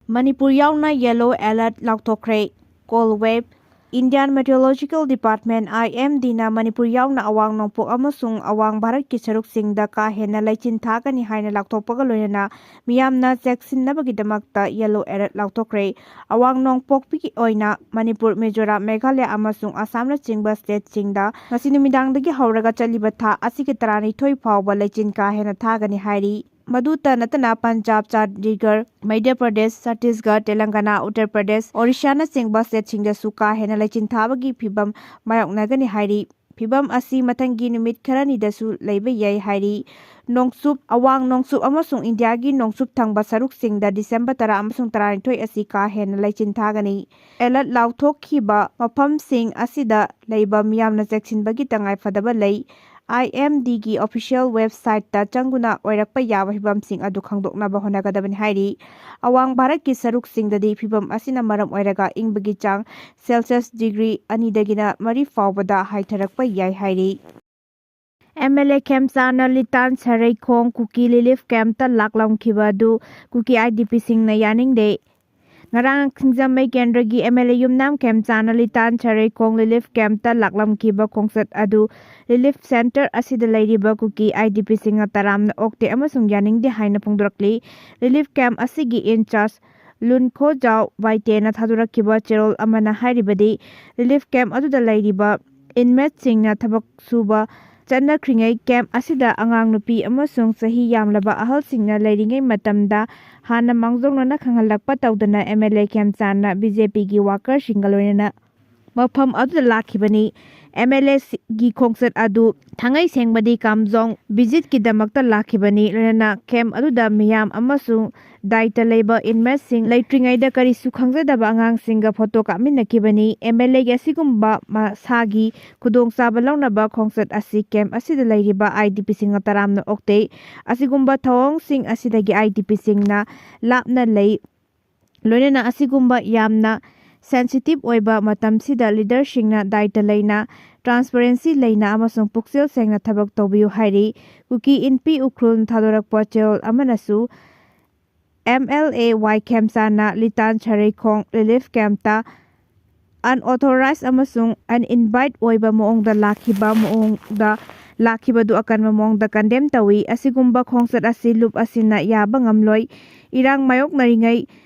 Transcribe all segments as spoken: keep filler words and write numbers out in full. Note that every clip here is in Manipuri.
ꯃꯅꯤꯄꯨꯔ ꯌꯥꯎꯅ Yellow Alert ꯂꯥꯎꯊꯣꯛꯈ꯭ꯔꯦ꯫ Cold Wave꯫ Indian Meteorological Department, I M D ꯅ ꯃꯅꯤꯄꯨꯔ ꯌꯥꯎꯅ ꯑꯋꯥꯡ ꯅꯣꯡꯄꯣꯛ ꯑꯃꯁꯨꯡ ꯑꯋꯥꯡ ꯚꯥꯔꯠꯀꯤ ꯁꯔꯨꯛꯁꯤꯡꯗ ꯀꯥ ꯍꯦꯟꯅ ꯂꯩꯆꯤꯟ ꯊꯥꯒꯅꯤ ꯍꯥꯏꯅ ꯂꯥꯎꯊꯣꯛꯄꯒ ꯂꯣꯏꯅꯅ ꯃꯤꯌꯥꯝꯅ ꯆꯦꯛꯁꯤꯟꯅꯕꯒꯤꯗꯃꯛꯇ Yellow Alert ꯂꯥꯎꯊꯣꯛꯈ꯭ꯔꯦ꯫ ꯑꯋꯥꯡ ꯅꯣꯡꯄꯣꯛꯀꯤ ꯑꯣꯏꯅ ꯃꯅꯤꯄꯨꯔ, ꯃꯤꯖꯣꯔꯥꯝ, ꯃꯦꯘꯥꯂꯌꯥ ꯑꯃꯁꯨꯡ ꯑꯁꯥꯝꯅꯆꯤꯡꯕ stateꯁꯤꯡꯗ ꯉꯁꯤ ꯅꯨꯃꯤꯗꯥꯡꯗꯒꯤ ꯍꯧꯔꯒ ꯆꯠꯂꯤꯕ ꯊꯥ ꯑꯁꯤꯒꯤ ꯇꯔꯥꯅꯤꯊꯣꯏ ꯐꯥꯎꯕ ꯂꯩꯆꯤꯟ ꯀꯥ ꯍꯦꯟꯅ ꯊꯥꯒꯅꯤ ꯍꯥꯏꯔꯤ꯫ ꯃꯗꯨꯇ ꯅꯠꯇꯅ ꯄꯟꯖꯥꯕ, ꯆꯥꯟꯗꯤꯒꯔ, ꯃꯙ꯭ꯌ ꯄ꯭ꯔꯗꯦꯁ, ꯆꯇꯤꯁꯒꯔ, ꯇꯦꯂꯪꯒꯅꯥ, ꯎꯠꯇꯔ ꯄ꯭ꯔꯗꯦꯁ, ꯑꯣꯔꯤꯁꯥꯅꯆꯤꯡꯕ stateꯁꯤꯡꯗꯁꯨ ꯀꯥ ꯍꯦꯟꯅ ꯂꯩꯆꯤꯟ ꯊꯥꯕꯒꯤ ꯐꯤꯕꯝ ꯃꯥꯌꯣꯛꯅꯒꯅꯤ ꯍꯥꯏꯔꯤ꯫ ꯐꯤꯕꯝ ꯑꯁꯤ ꯃꯊꯪꯒꯤ ꯅꯨꯃꯤꯠ ꯈꯔꯅꯤꯗꯁꯨ ꯂꯩꯕ ꯌꯥꯏ ꯍꯥꯏꯔꯤ꯫ ꯅꯣꯡꯆꯨꯞ, ꯑꯋꯥꯡ ꯅꯣꯡꯆꯨꯞ ꯑꯃꯁꯨꯡ ꯏꯟꯗꯤꯌꯥꯒꯤ ꯅꯣꯡꯆꯨꯞ ꯊꯪꯕ ꯁꯔꯨꯛꯁꯤꯡꯗ ꯗꯤꯁꯦꯝꯕꯔ ꯇꯔꯥ ꯑꯃꯁꯨꯡ ꯇꯔꯥꯅꯤꯊꯣꯏ ꯑꯁꯤ ꯀꯥ ꯍꯦꯟꯅ ꯂꯩꯆꯤꯟ ꯊꯥꯒꯅꯤ꯫ Alert ꯂꯥꯎꯊꯣꯛꯈꯤꯕ ꯃꯐꯝꯁꯤꯡ ꯑꯁꯤꯗ ꯂꯩꯕ ꯃꯤꯌꯥꯝꯅ ꯆꯦꯛꯁꯤꯟꯕꯒꯤ ꯇꯉꯥꯏꯐꯗꯕ ꯂꯩ꯫ I M Dꯒꯤ official websiteꯇ ꯆꯪꯗꯨꯅ ꯑꯣꯏꯔꯛꯄ ꯌꯥꯕ ꯐꯤꯕꯝꯁꯤꯡ ꯑꯗꯨ ꯈꯪꯗꯣꯛꯅꯕ ꯍꯣꯠꯅꯒꯗꯕꯅꯤ ꯍꯥꯏꯔꯤ꯫ ꯑꯋꯥꯡ ꯚꯥꯔꯠꯀꯤ ꯁꯔꯨꯛꯁꯤꯡꯗꯗꯤ ꯐꯤꯕꯝ ꯑꯁꯤꯅ ꯃꯔꯝ ꯑꯣꯏꯔꯒ ꯏꯪꯕꯒꯤ ꯆꯥꯡ Celsius degree ꯑꯅꯤꯗꯒꯤꯅ ꯃꯔꯤ ꯐꯥꯎꯕꯗ ꯍꯥꯏꯊꯔꯛꯄ ꯌꯥꯏ ꯍꯥꯏꯔꯤ꯫ M L A ꯈꯦꯝꯆꯥꯟꯅ ꯂꯤꯇꯥꯟ ꯁꯔꯩꯈꯣꯡ ꯀꯨꯀꯤ relief campꯇ ꯂꯥꯛꯂꯝꯈꯤꯕ ꯑꯗꯨ ꯀꯨꯀꯤ I D Pꯁꯤꯡꯅ ꯌꯥꯅꯤꯡꯗꯦ꯫ ꯉꯔꯥꯡ ꯁꯤꯡꯖꯃꯩ ꯀꯦꯟꯗ꯭ꯔꯒꯤ M L A ꯌꯨꯝꯅꯥꯝ ꯈꯦꯝꯆꯥꯟꯅ ꯂꯤꯇꯥꯟ ꯁꯔꯩꯈꯣꯡ relief campꯇ ꯂꯥꯛꯂꯝꯈꯤꯕ ꯈꯣꯡꯆꯠ ꯑꯗꯨ relief centre ꯑꯁꯤꯗ ꯂꯩꯔꯤꯕ ꯀꯨꯀꯤ I D Pꯁꯤꯡꯅ ꯇꯔꯥꯝꯅ ꯑꯣꯛꯇꯦ ꯑꯃꯁꯨꯡ ꯌꯥꯅꯤꯡꯗꯦ ꯍꯥꯏꯅ ꯐꯣꯡꯗꯣꯔꯛꯂꯤ꯫ Relief camp ꯑꯁꯤꯒꯤ in charge ꯂꯨꯟꯈꯣꯖꯥꯎ ꯋꯥꯏꯇꯦꯅ ꯊꯥꯗꯣꯔꯛꯈꯤꯕ ꯆꯦꯔꯣꯜ ꯑꯃꯅ ꯍꯥꯏꯔꯤꯕꯗꯤ, relief camp ꯑꯗꯨꯗ ꯂꯩꯔꯤꯕ inmateꯁꯤꯡꯅ ꯊꯕꯛ ꯁꯨꯕ ꯆꯠꯅꯈ꯭ꯔꯤꯉꯩ camp ꯑꯁꯤꯗ ꯑꯉꯥꯡ ꯅꯨꯄꯤ ꯑꯃꯁꯨꯡ ꯆꯍꯤ ꯌꯥꯝꯂꯕ ꯑꯍꯜꯁꯤꯡꯅ ꯂꯩꯔꯤꯉꯩ ꯃꯇꯝꯗ ꯍꯥꯟꯅ ꯃꯥꯡꯖꯧꯅꯅ ꯈꯪꯍꯜꯂꯛꯄ ꯇꯧꯗꯅ M L A ꯈꯦꯝꯆꯥꯟꯅ B J Pꯒꯤ workerꯁꯤꯡꯒ ꯂꯣꯏꯅꯅ ꯃꯐꯝ ꯑꯗꯨꯗ ꯂꯥꯛꯈꯤꯕꯅꯤ꯫ M L Aꯒꯤ ꯈꯣꯡꯆꯠ ꯑꯗꯨ ꯊꯥꯡꯉꯩ ꯁꯦꯡꯕꯗꯤ ꯀꯥꯝꯖꯣꯡ visitꯀꯤꯗꯃꯛꯇ ꯂꯥꯛꯈꯤꯕꯅꯤ꯫ ꯂꯣꯏꯅꯅ camp ꯑꯗꯨꯗ ꯃꯤꯌꯥꯝ ꯑꯃꯁꯨꯡ ꯗꯥꯏꯇ ꯂꯩꯕ inmateꯁꯤꯡ ꯂꯩꯇ꯭ꯔꯤꯉꯩꯗ ꯀꯔꯤꯁꯨ ꯈꯪꯖꯗꯕ ꯑꯉꯥꯡꯁꯤꯡꯒ photo ꯀꯥꯞꯃꯤꯟꯅꯈꯤꯕꯅꯤ꯫ M L Aꯒꯤ ꯑꯁꯤꯒꯨꯝꯕ ꯃꯁꯥꯒꯤ ꯈꯨꯗꯣꯡꯆꯥꯕ ꯂꯧꯅꯕ ꯈꯣꯡꯆꯠ ꯑꯁꯤ camp ꯑꯁꯤꯗ ꯂꯩꯔꯤꯕ I D Pꯁꯤꯡꯅ ꯇꯔꯥꯝꯅ ꯑꯣꯛꯇꯦ꯫ ꯑꯁꯤꯒꯨꯝꯕ ꯊꯧꯑꯣꯡꯁꯤꯡ ꯑꯁꯤꯗꯒꯤ I D Pꯁꯤꯡꯅ ꯂꯥꯞꯅ ꯂꯩ꯫ ꯂꯣꯏꯅꯅ ꯑꯁꯤꯒꯨꯝꯕ ꯌꯥꯝꯅ sensitive ꯑꯣꯏꯕ ꯃꯇꯝꯁꯤꯗ leaderꯁꯤꯡꯅ ꯗꯥꯏꯇ ꯂꯩꯅ, transparency ꯂꯩꯅ ꯑꯃꯁꯨꯡ ꯄꯨꯛꯆꯦꯜ ꯁꯦꯡꯅ ꯊꯕꯛ ꯇꯧꯕꯤꯌꯨ ꯍꯥꯏꯔꯤ꯫ ꯀꯨꯀꯤ ꯏꯟꯄꯤ ꯎꯈ꯭ꯔꯨꯜꯅ ꯊꯥꯗꯣꯔꯛꯄ ꯆꯦꯔꯣꯜ ꯑꯃꯅꯁꯨ ꯑꯦꯝ ꯑꯦꯜ ꯑꯦ ꯋꯥꯏ ꯈꯦꯝꯆꯥꯟꯅ ꯂꯤꯇꯥꯟ ꯁꯔꯩꯈꯣꯡ ꯔꯤꯂꯤꯐ ꯀꯦꯝꯞꯇ ꯑꯟꯑꯣꯊꯣꯔꯥꯏꯖ ꯑꯃꯁꯨꯡ ꯑꯟꯏꯟꯚꯥꯏꯠ ꯑꯣꯏꯕ ꯃꯑꯣꯡꯗ ꯂꯥꯛꯈꯤꯕ ꯃꯑꯣꯡꯗ ꯂꯥꯛꯈꯤꯕꯗꯨ ꯑꯀꯟꯕ ꯃꯑꯣꯡꯗ ꯀꯟꯗꯦꯝ ꯇꯧꯏ꯫ ꯑꯁꯤꯒꯨꯝꯕ ꯈꯣꯡꯆꯠ ꯑꯁꯤ ꯂꯨꯞ ꯑꯁꯤꯅ ꯌꯥꯕ ꯉꯝꯂꯣꯏ꯫ ꯏꯔꯥꯡ ꯃꯥꯌꯣꯛꯅꯔꯤꯉꯩ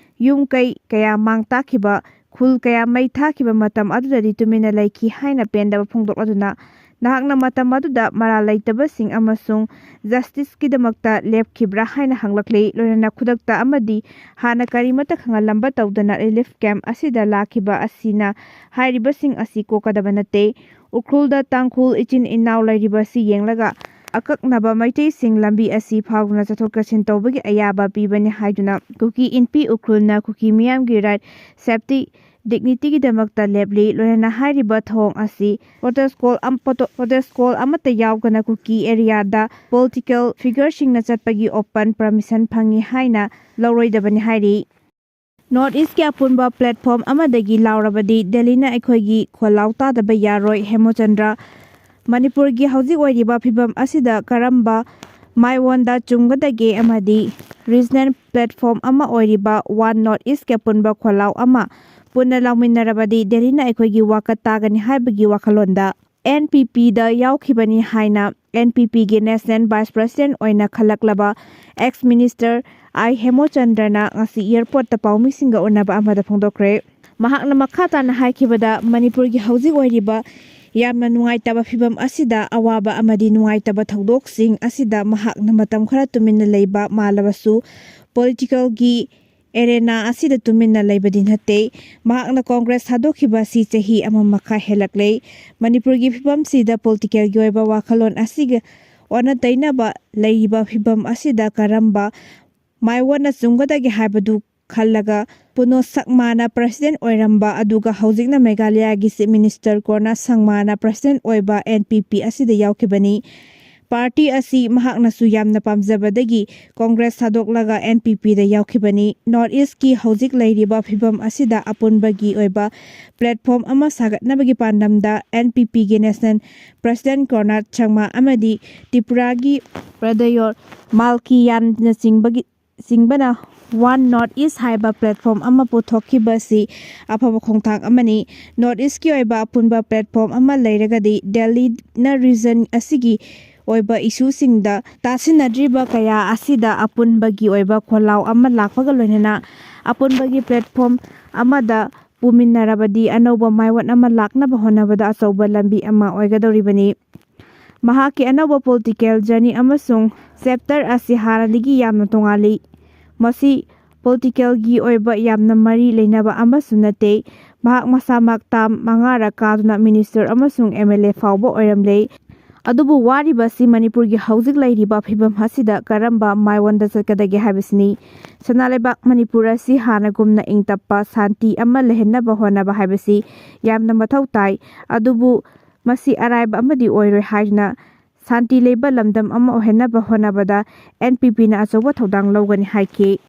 ꯌꯨꯝ ꯀꯩ ꯀꯌꯥ ꯃꯥꯡ ꯇꯥꯛꯈꯤꯕ, ꯈꯨꯜ ꯀꯌꯥ ꯃꯩ ꯊꯥꯈꯤꯕ ꯃꯇꯝ ꯑꯗꯨꯗꯗꯤ ꯇꯨꯃꯤꯟꯅ ꯂꯩꯈꯤ ꯍꯥꯏꯅ ꯄꯦꯟꯗꯕ ꯐꯣꯡꯗꯣꯛꯂꯗꯨꯅ, ꯅꯍꯥꯛꯅ ꯃꯇꯝ ꯑꯗꯨꯗ ꯃꯔꯥꯜ ꯂꯩꯇꯕꯁꯤꯡ ꯑꯃꯁꯨꯡ ꯖꯁꯇꯤꯁꯀꯤꯗꯃꯛꯇ ꯂꯦꯞꯈꯤꯕ꯭ꯔꯥ ꯍꯥꯏꯅ ꯍꯪꯂꯛꯂꯤ꯫ ꯂꯣꯏꯅꯅ ꯈꯨꯗꯛꯇ ꯑꯃꯗꯤ ꯍꯥꯟꯅ ꯀꯔꯤꯃꯠꯇ ꯈꯪꯍꯜꯂꯝꯕ ꯇꯧꯗꯅ ꯔꯤꯂꯤꯐ ꯀꯦꯝꯞ ꯑꯁꯤꯗ ꯂꯥꯛꯈꯤꯕ ꯑꯁꯤꯅ ꯍꯥꯏꯔꯤꯕꯁꯤꯡ ꯑꯁꯤ ꯀꯣꯛꯀꯗꯕ ꯅꯠꯇꯦ꯫ ꯎꯈ꯭ꯔꯨꯜꯗ ꯇꯥꯡꯈꯨꯜ ꯏꯆꯤꯟ ꯏꯅꯥꯎ ꯂꯩꯔꯤꯕ ꯑꯁꯤ ꯌꯦꯡꯂꯒ ꯑꯀꯛꯅꯕ ꯃꯩꯇꯩꯁꯤꯡ ꯂꯝꯕꯤ ꯑꯁꯤ ꯐꯥꯎꯗꯨꯅ ꯆꯠꯊꯣꯛ ꯆꯠꯁꯤꯟ ꯇꯧꯕꯒꯤ ꯑꯌꯥꯕ ꯄꯤꯕꯅꯤ ꯍꯥꯏꯗꯨꯅ ꯀꯨꯀꯤ ꯏꯟꯄꯤ ꯎꯈ꯭ꯔꯨꯜꯅ ꯀꯨꯀꯤ ꯃꯤꯌꯥꯝꯒꯤ ꯔꯥꯏꯠ, ꯁꯦꯐꯇꯤ, ꯗꯤꯒꯅꯤꯇꯤꯒꯤꯗꯃꯛꯇ ꯂꯦꯞꯂꯤ꯫ ꯂꯣꯏꯅꯅ ꯍꯥꯏꯔꯤꯕ ꯊꯧꯑꯣꯡ ꯑꯁꯤ ꯄ꯭ꯔꯣꯇꯦꯁ ꯀꯣꯜ ꯑꯝ-, ꯄ꯭ꯔꯣꯇꯣ-, ꯄ꯭ꯔꯣꯇꯦꯁ ꯀꯣꯜ ꯑꯃꯠꯇ ꯌꯥꯎꯗꯅ ꯀꯨꯀꯤ ꯑꯦꯔꯤꯌꯥꯗ ꯄꯣꯂꯤꯇꯤꯀꯦꯜ ꯐꯤꯒꯔꯁꯤꯡꯅ ꯆꯠꯄꯒꯤ ꯑꯣꯄꯟ ꯄꯔꯃꯤꯁꯟ ꯐꯪꯏ ꯍꯥꯏꯅ ꯂꯧꯔꯣꯏꯗꯕꯅꯤ ꯍꯥꯏꯔꯤ꯫ ꯅꯣꯔꯠ ꯏꯁꯀꯤ ꯑꯄꯨꯟꯕ ꯄ꯭ꯂꯦꯠꯐꯣꯝ ꯑꯃꯗꯒꯤ ꯂꯥꯎꯔꯕꯗꯤ ꯗꯦꯜꯂꯤꯅ ꯑꯩꯈꯣꯏꯒꯤ ꯈꯣꯜꯂꯥꯎ ꯇꯥꯗꯕ ꯌꯥꯔꯣꯏ, ꯍꯦꯃꯣꯆꯟꯗ꯭ꯔ꯫ ꯃꯅꯤꯄꯨꯔꯒꯤ ꯍꯧꯖꯤꯛ ꯑꯣꯏꯔꯤꯕ ꯐꯤꯕꯝ ꯑꯁꯤꯗ ꯀꯔꯝꯕ ꯃꯥꯏꯑꯣꯟꯗ ꯆꯨꯝꯒꯗꯒꯦ ꯑꯃꯗꯤ ꯔꯤꯖꯅꯦꯜ ꯄ꯭ꯂꯦꯠꯐꯣꯝ ꯑꯃ ꯑꯣꯏꯔꯤꯕ ꯋꯥꯟ ꯅꯣꯔꯠ ꯏꯁꯀꯤ ꯑꯄꯨꯟꯕ ꯈꯣꯜꯂꯥꯎ ꯑꯃ ꯄꯨꯟꯅ ꯂꯥꯎꯃꯤꯟꯅꯔꯕꯗꯤ ꯗꯦꯜꯂꯤꯅ ꯑꯩꯈꯣꯏꯒꯤ ꯋꯥꯀꯠ ꯇꯥꯒꯅꯤ ꯍꯥꯏꯕꯒꯤ ꯋꯥꯈꯜꯂꯣꯟꯗ ꯑꯦꯟ ꯄꯤ ꯄꯤꯗ ꯌꯥꯎꯈꯤꯕꯅꯤ ꯍꯥꯏꯅ ꯑꯦꯟ ꯄꯤ ꯄꯤꯒꯤ ꯅꯦꯁꯅꯦꯜ ꯚꯥꯏꯁ ꯄ꯭ꯔꯁꯤꯗꯦꯟꯠ ꯑꯣꯏꯅ ꯈꯜꯂꯛꯂꯕ ꯑꯦꯛꯁ ꯃꯤꯅꯤꯁꯇꯔ ꯑꯥꯏ ꯍꯦꯃꯣꯆꯟꯗ꯭ꯔꯅ ꯉꯁꯤ ꯑꯦꯌꯔꯄꯣꯔꯠꯇ ꯄꯥꯎꯃꯤꯁꯤꯡꯒ ꯎꯅꯕ ꯑꯃꯗ ꯐꯣꯡꯗꯣꯛꯈ꯭ꯔꯦ꯫ ꯃꯍꯥꯛꯅ ꯃꯈꯥ ꯇꯥꯅ ꯍꯥꯏꯈꯤꯕꯗ, ꯃꯅꯤꯄꯨꯔꯒꯤ ꯍꯧꯖꯤꯛ ꯑꯣꯏꯔꯤꯕ ꯌꯥꯝꯅ ꯅꯨꯡꯉꯥꯏꯇꯕ ꯐꯤꯕꯝ ꯑꯁꯤꯗ ꯑꯋꯥꯕ ꯑꯃꯗꯤ ꯅꯨꯡꯉꯥꯏꯇꯕ ꯊꯧꯗꯣꯛꯁꯤꯡ ꯑꯁꯤꯗ ꯃꯍꯥꯛꯅ ꯃꯇꯝ ꯈꯔ ꯇꯨꯃꯤꯟꯅ ꯂꯩꯕ ꯃꯥꯜꯂꯕꯁꯨ, ꯄꯣꯂꯤꯇꯤꯀꯦꯜꯒꯤ ꯑꯦꯔꯦꯅꯥ ꯑꯁꯤꯗ ꯇꯨꯃꯤꯟꯅ ꯂꯩꯕꯗꯤ ꯅꯠꯇꯦ꯫ ꯃꯍꯥꯛꯅ ꯀꯣꯡꯒ꯭ꯔꯦꯁ ꯊꯥꯗꯣꯛꯈꯤꯕ ꯑꯁꯤ ꯆꯍꯤ ꯑꯃ ꯃꯈꯥꯏ ꯍꯦꯜꯂꯛꯂꯦ꯫ ꯃꯅꯤꯄꯨꯔꯒꯤ ꯐꯤꯕꯝꯁꯤꯗ ꯄꯣꯂꯤꯇꯤꯀꯦꯜꯒꯤ ꯑꯣꯏꯕ ꯋꯥꯈꯜꯂꯣꯟ ꯑꯁꯤꯒ ꯑꯣꯟꯅ ꯇꯩꯅꯕ ꯂꯩꯔꯤꯕ ꯐꯤꯕꯝ ꯑꯁꯤꯗ ꯀꯔꯝꯕ ꯃꯥꯏꯑꯣꯟꯅ ꯆꯨꯝꯒꯗꯒꯦ ꯍꯥꯏꯕꯗꯨ ꯈꯜꯂꯒ, ꯄꯨꯅꯣ ꯁꯛꯃꯥꯅ ꯄ꯭ꯔꯁꯤꯗꯦꯟꯠ ꯑꯣꯏꯔꯝꯕ, ꯑꯗꯨꯒ ꯍꯧꯖꯤꯛꯅ ꯃꯦꯘꯥꯂꯌꯥꯒꯤ ꯆꯤꯐ ꯃꯤꯅꯤꯁꯇꯔ ꯀꯣꯔꯅ ꯁꯪꯃꯥꯅ ꯄ꯭ꯔꯁꯤꯗꯦꯟꯠ ꯑꯣꯏꯕ ꯑꯦꯟ ꯄꯤ ꯄꯤ ꯑꯁꯤꯗ ꯌꯥꯎꯈꯤꯕꯅꯤ꯫ ꯄꯥꯔꯇꯤ ꯑꯁꯤ ꯃꯍꯥꯛꯅꯁꯨ ꯌꯥꯝꯅ ꯄꯥꯝꯖꯕꯗꯒꯤ ꯀꯣꯡꯒ꯭ꯔꯦꯁ ꯊꯥꯗꯣꯛꯂꯒ ꯑꯦꯟ ꯄꯤ ꯄꯤꯗ ꯌꯥꯎꯈꯤꯕꯅꯤ꯫ ꯅꯣꯔꯠ ꯏꯁꯀꯤ ꯍꯧꯖꯤꯛ ꯂꯩꯔꯤꯕ ꯐꯤꯕꯝ ꯑꯁꯤꯗ ꯑꯄꯨꯟꯕꯒꯤ ꯑꯣꯏꯕ ꯄ꯭ꯂꯦꯠꯐꯣꯝ ꯑꯃ ꯁꯥꯒꯠꯅꯕꯒꯤ ꯄꯥꯟꯗꯝꯗ ꯑꯦꯟ ꯄꯤ ꯄꯤꯒꯤ ꯅꯦꯁꯅꯦꯜ ꯄ꯭ꯔꯁꯤꯗꯦꯟꯠ ꯀꯣꯔꯅꯥꯠ ꯁꯪꯃꯥ ꯑꯃꯗꯤ ꯇ꯭ꯔꯤꯄꯨꯔꯥꯒꯤ ꯄ꯭ꯔꯗꯌꯣꯔ ꯃꯥꯜꯀꯤꯌꯥꯟꯅꯆꯤꯡꯕꯒꯤ ꯆꯤꯡꯕꯅ One North East ꯍꯥꯏꯕ platform ꯑꯃ ꯄꯨꯊꯣꯛꯈꯤꯕ ꯑꯁꯤ ꯑꯐꯕ ꯈꯣꯡꯊꯥꯡ ꯑꯃꯅꯤ꯫ North East ꯀꯤ ꯑꯣꯏꯕ ꯑꯄꯨꯟꯕ platform ꯑꯃ ꯂꯩꯔꯒꯗꯤ ꯗꯦꯜꯂꯤꯅ region ꯑꯁꯤꯒꯤ ꯑꯣꯏꯕ issue ꯁꯤꯡꯗ ꯇꯥꯁꯤꯟꯅꯗ꯭ꯔꯤꯕ ꯀꯌꯥ ꯑꯁꯤꯗ ꯑꯄꯨꯟꯕꯒꯤ ꯑꯣꯏꯕ ꯈꯣꯜꯂꯥꯎ ꯑꯃ ꯂꯥꯛꯄꯒ ꯂꯣꯏꯅꯅ ꯑꯄꯨꯟꯕꯒꯤ platform ꯑꯃꯗ ꯄꯨꯃꯤꯟꯅꯔꯕꯗꯤ ꯑꯅꯧꯕ ꯃꯥꯏꯑꯣꯟ ꯑꯃ ꯂꯥꯛꯅꯕ ꯍꯣꯠꯅꯕꯗ ꯑꯆꯧꯕ ꯂꯝꯕꯤ ꯑꯃ ꯑꯣꯏꯒꯗꯧꯔꯤꯕꯅꯤ꯫ ꯃꯍꯥꯛꯀꯤ ꯑꯅꯧꯕ political journey ꯑꯃꯁꯨꯡ chapter ꯑꯁꯤ ꯍꯥꯟꯅꯗꯒꯤ ꯌꯥꯝꯅ ꯇꯣꯉꯥꯜꯂꯤ꯫ ꯃꯁꯤ political ꯒꯤ ꯑꯣꯏꯕ ꯌꯥꯝꯅ ꯃꯔꯤ ꯂꯩꯅꯕ ꯑꯃꯁꯨ ꯅꯠꯇꯦ꯫ ꯃꯍꯥꯛ ꯃꯁꯥꯃꯛ term ꯃꯉꯥꯔꯛ ꯀꯥꯗꯨꯅ minister ꯑꯃꯁꯨꯡ M L A ꯐꯥꯎꯕ ꯑꯣꯏꯔꯝꯂꯦ꯫ ꯑꯗꯨꯕꯨ ꯋꯥꯔꯤꯕ ꯑꯁꯤ ꯃꯅꯤꯄꯨꯔꯒꯤ ꯍꯧꯖꯤꯛ ꯂꯩꯔꯤꯕ ꯐꯤꯕꯝ ꯑꯁꯤꯗ ꯀꯔꯝꯕ ꯃꯥꯏꯑꯣꯟꯗ ꯆꯠꯀꯗꯒꯦ ꯍꯥꯏꯕꯁꯤꯅꯤ꯫ ꯁꯅꯥ ꯂꯩꯕꯥꯛ ꯃꯅꯤꯄꯨꯔ ꯑꯁꯤ ꯍꯥꯟꯅꯒꯨꯝꯅ ꯏꯪ ꯇꯞꯄ ꯁꯥꯟꯇꯤ ꯑꯃ ꯂꯩꯍꯟꯅꯕ ꯍꯣꯠꯅꯕ ꯍꯥꯏꯕꯁꯤ ꯌꯥꯝꯅ ꯃꯊꯧ ꯇꯥꯏ꯫ ꯑꯗꯨꯕꯨ ꯃꯁꯤ ꯑꯔꯥꯏꯕ ꯑꯃꯗꯤ ꯑꯣꯏꯔꯣꯏ ꯍꯥꯏꯗꯨꯅ ꯁꯥꯟꯇꯤ ꯂꯩꯕ ꯂꯝꯗꯝ ꯑꯃ ꯑꯣꯏꯍꯟꯅꯕ ꯍꯣꯠꯅꯕꯗ N P P ꯅ ꯑꯆꯧꯕ ꯊꯧꯗꯥꯡ ꯂꯧꯒꯅꯤ ꯍꯥꯏꯈꯤ꯫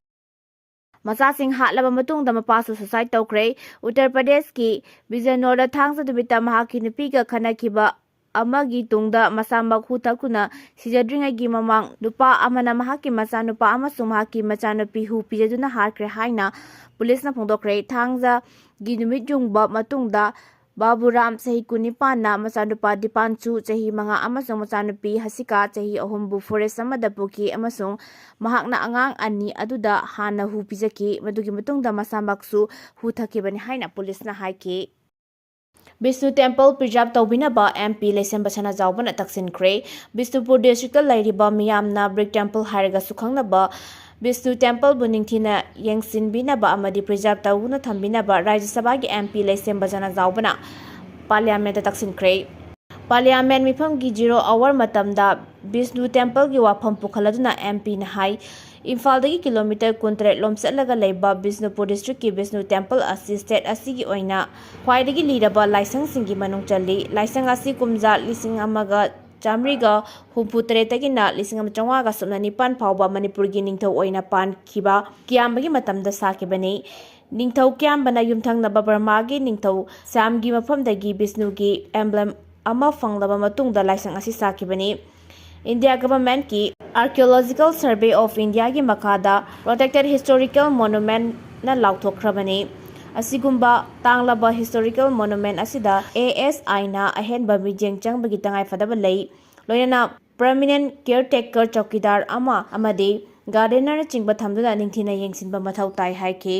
ꯃꯆꯥꯁꯤꯡ ꯍꯥꯠꯂꯕ ꯃꯇꯨꯡꯗ ꯃꯄꯥꯁꯨ suicide ꯇꯧꯈ꯭ꯔꯦ꯫ ꯎꯠꯇꯔ ꯄ꯭ꯔꯗꯦꯁꯀꯤ ꯕꯤꯖꯅꯣꯔꯗ ꯊꯥꯡꯖ ꯅꯨꯃꯤꯠꯇ ꯃꯍꯥꯛꯀꯤ ꯅꯨꯄꯤꯒ ꯈꯠꯅꯈꯤꯕ ꯑꯃꯒꯤ ꯇꯨꯡꯗ ꯃꯁꯥꯃꯛ ꯍꯨ ꯊꯛꯇꯨꯅ ꯁꯤꯖꯗ꯭ꯔꯤꯉꯩꯒꯤ ꯃꯃꯥꯡ ꯅꯨꯄꯥ ꯑꯃꯅ ꯃꯍꯥꯛꯀꯤ ꯃꯆꯥꯅꯨꯄꯥ ꯑꯃꯁꯨꯡ ꯃꯍꯥꯛꯀꯤ ꯃꯆꯥꯅꯨꯄꯤ ꯍꯨ ꯄꯤꯖꯗꯨꯅ ꯍꯥꯠꯈ꯭ꯔꯦ ꯍꯥꯏꯅ ꯄꯨꯂꯤꯁꯅ ꯐꯣꯡꯗꯣꯛꯈ꯭ꯔꯦ꯫ ꯊꯥꯡꯖꯒꯤ ꯅꯨꯃꯤꯠ ꯌꯨꯡꯕ ꯃꯇꯨꯡꯗ ꯕꯥꯕꯨꯔꯥꯝ, ꯆꯍꯤ ꯀꯨꯟꯅꯤꯄꯥꯟꯅ ꯃꯆꯥꯅꯨꯄꯥ ꯗꯤꯄꯥꯟꯆꯨ, ꯆꯍꯤ ꯃꯉꯥ, ꯑꯃꯁꯨꯡ ꯃꯆꯥꯅꯨꯄꯤ ꯍꯁꯤꯀꯥ, ꯆꯍꯤ ꯑꯍꯨꯝꯕꯨ forest ꯑꯃꯗ ꯄꯨꯈꯤ ꯑꯃꯁꯨꯡ ꯃꯍꯥꯛꯅ ꯑꯉꯥꯡ ꯑꯅꯤ ꯑꯗꯨꯗ ꯍꯥꯟꯅ ꯍꯨ ꯄꯤꯖꯈꯤ꯫ ꯃꯗꯨꯒꯤ ꯃꯇꯨꯡꯗ ꯃꯁꯥꯃꯛꯁꯨ ꯍꯨ ꯊꯛꯈꯤꯕꯅꯤ ꯍꯥꯏꯅ ꯄꯨꯂꯤꯁꯅ ꯍꯥꯏꯈꯤ꯫ ꯕꯤꯁꯅꯨ temple preserve ꯇꯧꯕꯤꯅꯕ M P ꯂꯩꯁꯦꯝꯕ ꯁꯅꯥꯖꯥꯎꯕꯅ ꯇꯛꯁꯤꯟꯈ꯭ꯔꯦ꯫ ꯕꯤꯁꯅꯨꯄꯨꯔ district ꯇ ꯂꯩꯔꯤꯕ ꯃꯤꯌꯥꯝꯅ ꯕ꯭ꯔꯤꯛ temple ꯍꯥꯏꯔꯒꯁꯨ ꯈꯪꯅꯕ ꯕꯤꯁꯅꯨ temple ꯕꯨ ꯅꯤꯡꯊꯤꯅ ꯌꯦꯡꯁꯤꯟꯕꯤꯅꯕ ꯑꯃꯗꯤ preserve ꯇꯧꯗꯨꯅ ꯊꯝꯕꯤꯅꯕ ꯔꯥꯖ꯭ꯌ ꯁꯚꯥꯒꯤ M P ꯂꯩꯁꯦꯝꯕ ꯁꯅꯥꯖꯥꯎꯕꯅ parliament ꯇ ꯇꯛꯁꯤꯟꯈ꯭ꯔꯦ꯫ Parliament ꯃꯤꯐꯝꯒꯤ zero hour ꯃꯇꯝꯗ ꯕꯤꯁꯅꯨ temple ꯒꯤ ꯋꯥꯐꯝ ꯄꯨꯈꯠꯂꯗꯨꯅ M P ꯅ ꯍꯥꯏ, ꯏꯝꯐꯥꯜꯗꯒꯤ kilometre ꯀꯨꯟꯇꯔꯦꯠ ꯂꯣꯝ ꯆꯠꯂꯒ ꯂꯩꯕ ꯕꯤꯁꯅꯨꯄꯨꯔ district ꯀꯤ ꯕꯤꯁꯅꯨ temple ꯑꯁꯤ state ꯑꯁꯤꯒꯤ ꯑꯣꯏꯅ ꯈ꯭ꯋꯥꯏꯗꯒꯤ ꯂꯤꯔꯕ ꯂꯥꯏꯁꯪꯁꯤꯡꯒꯤ ꯃꯅꯨꯡ ꯆꯜꯂꯤ꯫ ꯂꯥꯏꯁꯪ ꯑꯁꯤ ꯀꯨꯝꯖꯥ ꯂꯤꯁꯤꯡ ꯑꯃꯒ ꯆꯥꯃꯔꯤꯒ ꯍꯨꯝꯐꯨ ꯇꯔꯦꯠꯇꯒꯤꯅ ꯂꯤꯁꯤꯡ ꯑꯃ ꯆꯥꯝꯃꯉꯥꯒ ꯁꯨꯞꯅ ꯅꯤꯄꯥꯟ ꯐꯥꯎꯕ ꯃꯅꯤꯄꯨꯔꯒꯤ ꯅꯤꯡꯊꯧ ꯑꯣꯏꯅ ꯄꯥꯟꯈꯤꯕ ꯀꯤꯌꯥꯝꯕꯒꯤ ꯃꯇꯝꯗ ꯁꯥꯈꯤꯕꯅꯤ꯫ ꯅꯤꯡꯊꯧ ꯀꯤꯌꯥꯝꯕꯅ ꯌꯨꯝꯊꯪꯅꯕ ꯕꯔꯃꯥꯒꯤ ꯅꯤꯡꯊꯧ ꯁ꯭ꯌꯥꯝꯒꯤ ꯃꯐꯝꯗꯒꯤ ꯕꯤꯁꯅꯨꯒꯤ emblem ꯑꯃ ꯐꯪꯂꯕ ꯃꯇꯨꯡꯗ ꯂꯥꯏꯁꯪ ꯑꯁꯤ ꯁꯥꯈꯤꯕꯅꯤ꯫ India government ꯀꯤ Archaeological Survey of Indiaꯒꯤ ꯃꯈꯥꯗ Protected Historical Monumentꯅ ꯂꯥꯎꯊꯣꯛꯈ꯭ꯔꯕꯅꯤ꯫ ꯑꯁꯤꯒꯨꯝꯕ ꯇꯥꯡꯂꯕ historical monument ꯑꯁꯤꯗ ASIꯅ ꯑꯍꯦꯟꯕ ꯃꯤꯠꯌꯦꯡ ꯆꯪꯕꯒꯤ ꯇꯉꯥꯏꯐꯗꯕ ꯂꯩ꯫ ꯂꯣꯏꯅꯅ permanent caretaker ꯆꯧꯀꯤꯗꯥꯔ ꯑꯃ ꯑꯃꯗꯤ gardenerꯅꯆꯤꯡꯕ ꯊꯝꯗꯨꯅ ꯅꯤꯡꯊꯤꯅ ꯌꯦꯡꯁꯤꯟꯕ ꯃꯊꯧ ꯇꯥꯏ ꯍꯥꯏꯈꯤ꯫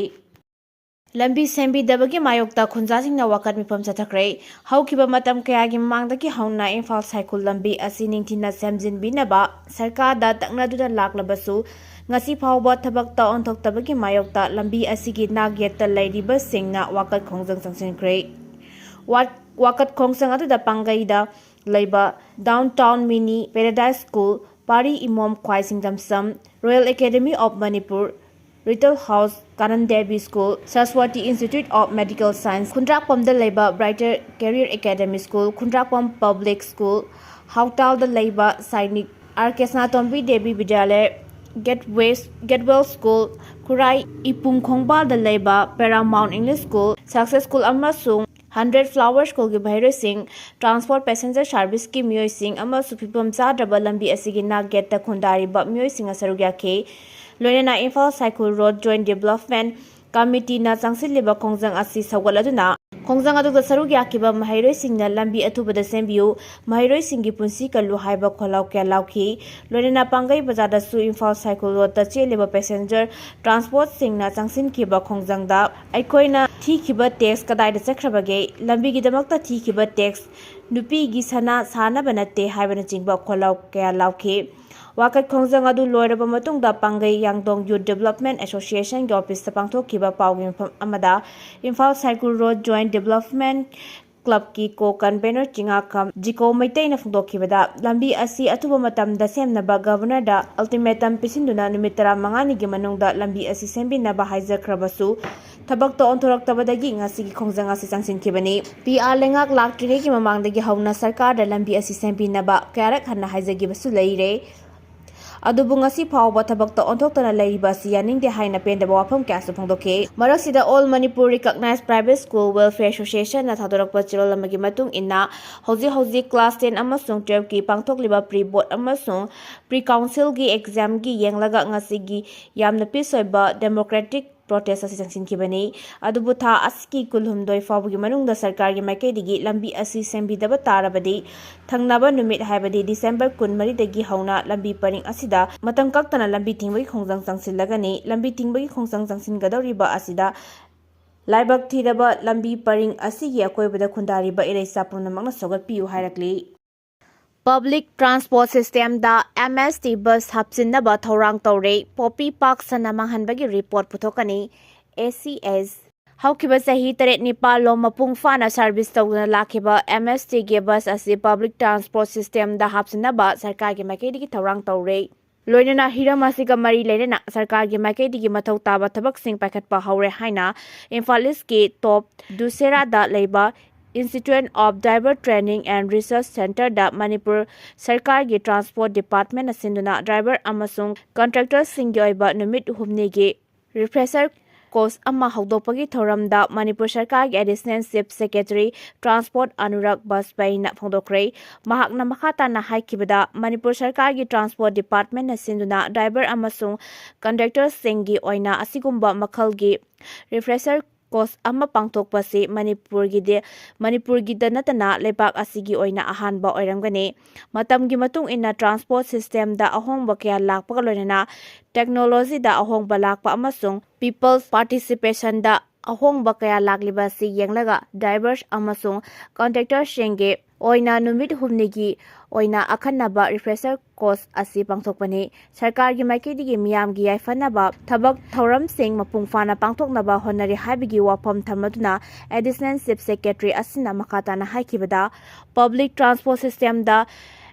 ꯂꯝꯕꯤ ꯁꯦꯝꯕꯤꯗꯕꯒꯤ ꯃꯥꯌꯣꯛꯇ ꯈꯨꯟꯖꯥꯁꯤꯡꯅ ꯋꯥꯀꯠ ꯃꯤꯐꯝ ꯆꯠꯊꯈ꯭ꯔꯦ꯫ ꯍꯧꯈꯤꯕ ꯃꯇꯝ ꯀꯌꯥꯒꯤ ꯃꯃꯥꯡꯗꯒꯤ ꯍꯧꯅ ꯏꯝꯐꯥꯜ ꯁꯥꯏꯈꯨꯜ ꯂꯝꯕꯤ ꯑꯁꯤ ꯅꯤꯡꯊꯤꯅ ꯁꯦꯝꯖꯤꯟꯕꯤꯅꯕ ꯁꯔꯀꯥꯔꯗ ꯇꯛꯅꯗꯨꯅ ꯂꯥꯛꯂꯕꯁꯨ, ꯉꯁꯤ ꯐꯥꯎꯕ ꯊꯕꯛꯇ ꯑꯣꯟꯊꯣꯛꯇꯕꯒꯤ ꯃꯥꯌꯣꯛꯇ ꯂꯝꯕꯤ ꯑꯁꯤꯒꯤ ꯅꯥꯛ ꯌꯦꯠꯇ ꯂꯩꯔꯤꯕꯁꯤꯡꯅ ꯋꯥꯀꯠ ꯈꯣꯡꯖꯪ ꯆꯪꯁꯤꯟꯈ꯭ꯔꯦ꯫ ꯋꯥ-, ꯋꯥꯀꯠ ꯈꯣꯡꯖꯪ ꯑꯗꯨꯗ ꯄꯥꯡꯒꯩꯗ ꯂꯩꯕ Downtown Mini Paradise School, ꯄꯥꯔꯤ ꯏꯃꯣꯝ ꯈ꯭ꯋꯥꯏ ꯁꯤꯡꯗꯝꯁꯝ, Royal Academy of Manipur, Little House, Kanan Devi School, Saraswati Institute of Medical Science, ꯈꯨꯟꯗ꯭ꯔꯥꯛꯄꯝꯗ ꯂꯩꯕ Brighter Career Academy School, ꯈꯨꯟꯗ꯭ꯔꯥꯛꯄꯝ Public School, ꯍꯥꯎꯇꯥꯜꯗ ꯂꯩꯕ ꯁꯥꯏꯅꯤꯛ, R K ꯁꯅꯥꯇꯣꯝꯕꯤ ꯗꯦꯕꯤ ꯕꯤꯗ꯭ꯌꯥꯂꯌ, Gateway, Gatewell School, ꯈꯨꯔꯥꯏ ꯏꯄꯨꯝ ꯈꯣꯡꯕꯥꯜꯗ ꯂꯩꯕ Paramount English School, Success School ꯑꯃꯁꯨꯡ Hundred Flower Schoolꯒꯤ ꯃꯍꯩꯔꯣꯏꯁꯤꯡ, transport passenger serviceꯀꯤ ꯃꯤꯑꯣꯏꯁꯤꯡ ꯑꯃꯁꯨꯡ ꯐꯤꯕꯝ ꯆꯥꯗ꯭ꯔꯕ ꯂꯝꯕꯤ ꯑꯁꯤꯒꯤ ꯅꯥꯛ ꯌꯦꯠꯇ ꯈꯨꯟꯗꯥꯔꯤꯕ ꯃꯤꯑꯣꯏꯁꯤꯡꯅ ꯁꯔꯨꯛ ꯌꯥꯈꯤ꯫ ꯂꯣꯏꯅꯅ ꯏꯝꯐꯥꯜ ꯁꯥꯏꯈꯨꯜ Road Joint Development Committeeꯅ ꯆꯪꯁꯤꯜꯂꯤꯕ ꯈꯣꯡꯖꯪ ꯑꯁꯤ ꯁꯧꯒꯠꯂꯗꯨꯅ, ꯈꯣꯡꯖꯪ ꯑꯗꯨꯗ ꯁꯔꯨꯛ ꯌꯥꯈꯤꯕ ꯃꯍꯩꯔꯣꯏꯁꯤꯡꯅ "ꯂꯝꯕꯤ ꯑꯊꯨꯕꯗ ꯁꯦꯝꯕꯤꯌꯨ, ꯃꯍꯩꯔꯣꯏꯁꯤꯡꯒꯤ ꯄꯨꯟꯁꯤ ꯀꯜꯂꯨ" ꯍꯥꯏꯕ ꯈꯣꯜꯂꯥꯎ ꯀꯌꯥ ꯂꯥꯎꯈꯤ꯫ ꯂꯣꯏꯅꯅ ꯄꯥꯡꯒꯩ ꯕꯖꯥꯔꯗꯁꯨ ꯏꯝꯐꯥꯜ ꯁꯥꯏꯈꯨꯜ Roadꯇ ꯆꯦꯜꯂꯤꯕ passenger transportꯁꯤꯡꯅ ꯆꯪꯁꯤꯟꯈꯤꯕ ꯈꯣꯡꯖꯪꯗ, "ꯑꯩꯈꯣꯏꯅ ꯊꯤꯈꯤꯕ tax ꯀꯗꯥꯏꯗ ꯆꯠꯈ꯭ꯔꯕꯒꯦ? ꯂꯝꯕꯤꯒꯤꯗꯃꯛꯇ ꯊꯤꯈꯤꯕ tax, ꯅꯨꯄꯤꯒꯤ ꯁꯅꯥ ꯁꯥꯅꯕ ꯅꯠꯇꯦ" ꯍꯥꯏꯕꯅꯆꯤꯡꯕ ꯈꯣꯜꯂꯥꯎ ꯀꯌꯥ ꯂꯥꯎꯈꯤ꯫ ꯋꯥꯀꯠ ꯈꯣꯡꯖꯪ ꯑꯗꯨ ꯂꯣꯏꯔꯕ ꯃꯇꯨꯡꯗ ꯄꯥꯡꯒꯩ ꯌꯥꯡꯗꯣꯡ Youth Development Associationꯒꯤ officeꯇ ꯄꯥꯡꯊꯣꯛꯈꯤꯕ ꯄꯥꯎꯒꯤ ꯃꯤꯐꯝ ꯑꯃꯗ Imphal ꯁꯥꯏꯈꯨꯜ Road Joint Development Clubꯀꯤ co-convener ꯆꯤꯉꯥꯈꯝ ꯖꯤꯀꯣ ꯃꯩꯇꯩꯅ ꯐꯣꯡꯗꯣꯛꯈꯤꯕꯗ, ꯂꯝꯕꯤ ꯑꯁꯤ ꯑꯊꯨꯕ ꯃꯇꯝꯗ ꯁꯦꯝꯅꯕ Governorꯗ ultimatum ꯄꯤꯁꯤꯟꯗꯨꯅ ꯅꯨꯃꯤꯠ ꯇꯔꯥꯃꯉꯥꯅꯤꯒꯤ ꯃꯅꯨꯡꯗ ꯂꯝꯕꯤ ꯑꯁꯤ ꯁꯦꯝꯕꯤꯅꯕ ꯍꯥꯏꯖꯈ꯭ꯔꯕꯁꯨ, ꯊꯕꯛꯇ ꯑꯣꯟꯊꯣꯔꯛꯇꯕꯗꯒꯤ ꯉꯁꯤꯒꯤ ꯈꯣꯡꯖꯪ ꯑꯁꯤ ꯆꯪꯁꯤꯟꯈꯤꯕꯅꯤ꯫ PR ꯂꯩꯉꯥꯛ ꯂꯥꯛꯇ꯭ꯔꯤꯉꯩꯒꯤ ꯃꯃꯥꯡꯗꯒꯤ ꯍꯧꯅ ꯁꯔꯀꯥꯔꯗ ꯂꯝꯕꯤ ꯑꯁꯤ ꯁꯦꯝꯕꯤꯅꯕ ꯀꯌꯥꯔꯛ ꯍꯟꯅ ꯍꯥꯏꯖꯈꯤꯕꯁꯨ ꯂꯩꯔꯦ꯫ ꯑꯗꯨꯕꯨ ꯉꯁꯤ ꯐꯥꯎꯕ ꯊꯕꯛꯇ ꯑꯣꯟꯊꯣꯛꯇꯅ ꯂꯩꯔꯤꯕ ꯑꯁꯤ ꯌꯥꯅꯤꯡꯗꯦ ꯍꯥꯏꯅ ꯄꯦꯟꯗꯕ ꯋꯥꯐꯝ ꯀꯌꯥꯁꯨ ꯐꯣꯡꯗꯣꯛꯈꯤ꯫ ꯃꯔꯛꯁꯤꯗ All Manipur Recognized Private School Welfare Association ꯅ ꯊꯥꯗꯣꯔꯛꯄ ꯆꯦꯔꯣꯜ ꯑꯃꯒꯤ ꯃꯇꯨꯡ ꯏꯟꯅ, ꯍꯧꯖꯤꯛ ꯍꯧꯖꯤꯛ class ten ꯑꯃꯁꯨꯡ twelve ꯀꯤ ꯄꯥꯡꯊꯣꯛꯂꯤꯕ pre board ꯑꯃꯁꯨꯡ pre council ꯒꯤ exam ꯒꯤ ꯌꯦꯡꯂꯒ ꯉꯁꯤꯒꯤ ꯌꯥꯝꯅ peace ꯑꯣꯏꯕ democratic protest ꯑꯁꯤ ꯆꯪꯁꯤꯟꯈꯤꯕꯅꯤ꯫ ꯑꯗꯨꯕꯨ ꯊꯥ ꯑꯁꯤꯒꯤ ꯀꯨꯟꯍꯨꯝꯗꯣꯏ ꯐꯥꯎꯕꯒꯤ ꯃꯅꯨꯡꯗ ꯁꯔꯀꯥꯔꯒꯤ ꯃꯥꯏꯀꯩꯗꯒꯤ ꯂꯝꯕꯤ ꯑꯁꯤ ꯁꯦꯝꯕꯤꯗꯕ ꯇꯥꯔꯕꯗꯤ, ꯊꯪꯅꯕ ꯅꯨꯃꯤꯠ, ꯍꯥꯏꯕꯗꯤ December ꯀꯨꯟꯃꯔꯤꯗꯒꯤ ꯍꯧꯅ ꯂꯝꯕꯤ ꯄꯔꯤꯡ ꯑꯁꯤꯗ ꯃꯇꯝ ꯀꯛꯇꯅ ꯂꯝꯕꯤ ꯊꯤꯡꯕꯒꯤ ꯈꯣꯡꯖꯪ ꯆꯪꯁꯤꯜꯂꯒꯅꯤ꯫ ꯂꯝꯕꯤ ꯊꯤꯡꯕꯒꯤ ꯈꯣꯡꯖꯪ ꯆꯪꯁꯤꯟꯒꯗꯧꯔꯤꯕ ꯑꯁꯤꯗ ꯂꯥꯏꯕꯛ ꯊꯤꯔꯕ ꯂꯝꯕꯤ ꯄꯔꯤꯡ ꯑꯁꯤꯒꯤ ꯑꯀꯣꯏꯕꯗ ꯈꯨꯟꯗꯥꯔꯤꯕ ꯏꯔꯩꯆꯥ ꯄꯨꯝꯅꯃꯛꯅ ꯁꯧꯒꯠꯄꯤꯌꯨ ꯍꯥꯏꯔꯛꯂꯤ꯫ Public transport system ꯗ M S T bus ꯍꯥꯞꯆꯤꯟꯅꯕ ꯊꯧꯔꯥꯡ ꯇꯧꯔꯦ꯫ ꯄꯣꯄꯤ ꯄꯥꯛ ꯁꯟꯅ ꯃꯥꯡꯍꯟꯕꯒꯤ report ꯄꯨꯊꯣꯛꯀꯅꯤ꯫ A C S꯫ ꯍꯧꯈꯤꯕ ꯆꯍꯤ ꯇꯔꯦꯠ ꯅꯤꯄꯥꯜ ꯂꯣꯝ ꯃꯄꯨꯡ ꯐꯥꯅ service ꯇꯧꯗꯨꯅ ꯂꯥꯛꯈꯤꯕ M S T ꯒꯤ bus ꯑꯁꯤ public transport system ꯗ ꯍꯥꯞꯆꯤꯟꯅꯕ ꯁꯔꯀꯥꯔꯒꯤ ꯃꯥꯏꯀꯩꯗꯒꯤ ꯊꯧꯔꯥꯡ ꯇꯧꯔꯦ꯫ ꯂꯣꯏꯅꯅ ꯍꯤꯔꯝ ꯑꯁꯤꯒ ꯃꯔꯤ ꯂꯩꯅꯅ ꯁꯔꯀꯥꯔꯒꯤ ꯃꯥꯏꯀꯩꯗꯒꯤ ꯃꯊꯧ ꯇꯥꯕ ꯊꯕꯛꯁꯤꯡ ꯄꯥꯏꯈꯠꯄ ꯍꯧꯔꯦ ꯍꯥꯏꯅ ꯏꯝꯐꯥꯜ ꯏꯁꯀꯤ top ꯗꯨꯁꯦꯔꯥꯗ ꯂꯩꯕ Institute of Driver Training and Research Centre ꯗ ꯃꯅꯤꯄꯨꯔ ꯁꯔꯀꯥꯔꯒꯤ transport department ꯅ ꯁꯤꯟꯗꯨꯅ driver ꯑꯃꯁꯨꯡ contractor ꯁꯤꯡꯒꯤ ꯑꯣꯏꯕ ꯅꯨꯃꯤꯠ ꯍꯨꯝꯅꯤꯒꯤ refresher course ꯑꯃ ꯍꯧꯗꯣꯛꯄꯒꯤ ꯊꯧꯔꯝꯗ ꯃꯅꯤꯄꯨꯔ ꯁꯔꯀꯥꯔꯒꯤ Additional Chief Secretary Transport Anurag ꯕꯥꯖꯄꯦꯌꯤꯅ ꯐꯣꯡꯗꯣꯛꯈ꯭ꯔꯦ꯫ ꯃꯍꯥꯛꯅ ꯃꯈꯥ ꯇꯥꯅ ꯍꯥꯏꯈꯤꯕꯗ, ꯃꯅꯤꯄꯨꯔ ꯁꯔꯀꯥꯔꯒꯤ transport department ꯅ ꯁꯤꯟꯗꯨꯅ driver ꯑꯃꯁꯨꯡ contractor ꯁꯤꯡꯒꯤ ꯑꯣꯏꯅ ꯑꯁꯤꯒꯨꯝꯕ ꯃꯈꯜꯒꯤ refresher course ꯑꯃ ꯄꯥꯡꯊꯣꯛꯄꯁꯤ ꯃꯅꯤꯄꯨꯔꯒꯤꯗꯤ, ꯃꯅꯤꯄꯨꯔꯒꯤꯗ ꯅꯠꯇꯅ ꯂꯩꯕꯥꯛ ꯑꯁꯤꯒꯤ ꯑꯣꯏꯅ ꯑꯍꯥꯟꯕ ꯑꯣꯏꯔꯝꯒꯅꯤ꯫ ꯃꯇꯝꯒꯤ ꯃꯇꯨꯡ ꯏꯟꯅ transport system ꯗ ꯑꯍꯣꯡꯕ ꯀꯌꯥ ꯂꯥꯛꯄꯒ ꯂꯣꯏꯅꯅ technology ꯗ ꯑꯍꯣꯡꯕ ꯂꯥꯛꯄ ꯑꯃꯁꯨꯡ people's participation ꯗ ꯑꯍꯣꯡꯕ ꯀꯌꯥ ꯂꯥꯛꯂꯤꯕ ꯑꯁꯤ ꯌꯦꯡꯂꯒ drivers ꯑꯃꯁꯨꯡ contractor ꯁꯤꯡꯒꯤ ꯑꯣꯏꯅ ꯅꯨꯃꯤꯠ ꯍꯨꯝꯅꯤꯒꯤ ꯑꯣꯏꯅ ꯑꯈꯟꯅꯕ refresher course ꯑꯁꯤ ꯄꯥꯡꯊꯣꯛꯄꯅꯤ꯫ ꯁꯔꯀꯥꯔꯒꯤ ꯃꯥꯏꯀꯩꯗꯒꯤ ꯃꯤꯌꯥꯝꯒꯤ ꯌꯥꯏꯐꯅꯕ ꯊꯕꯛ ꯊꯧꯔꯝꯁꯤꯡ ꯃꯄꯨꯡ ꯐꯥꯅ ꯄꯥꯡꯊꯣꯛꯅꯕ ꯍꯣꯠꯅꯔꯤ ꯍꯥꯏꯕꯒꯤ ꯋꯥꯐꯝ ꯊꯝꯂꯗꯨꯅ Additional Chief Secretary ꯑꯁꯤꯅ ꯃꯈꯥ ꯇꯥꯅ ꯍꯥꯏꯈꯤꯕꯗ, public transport system ꯗ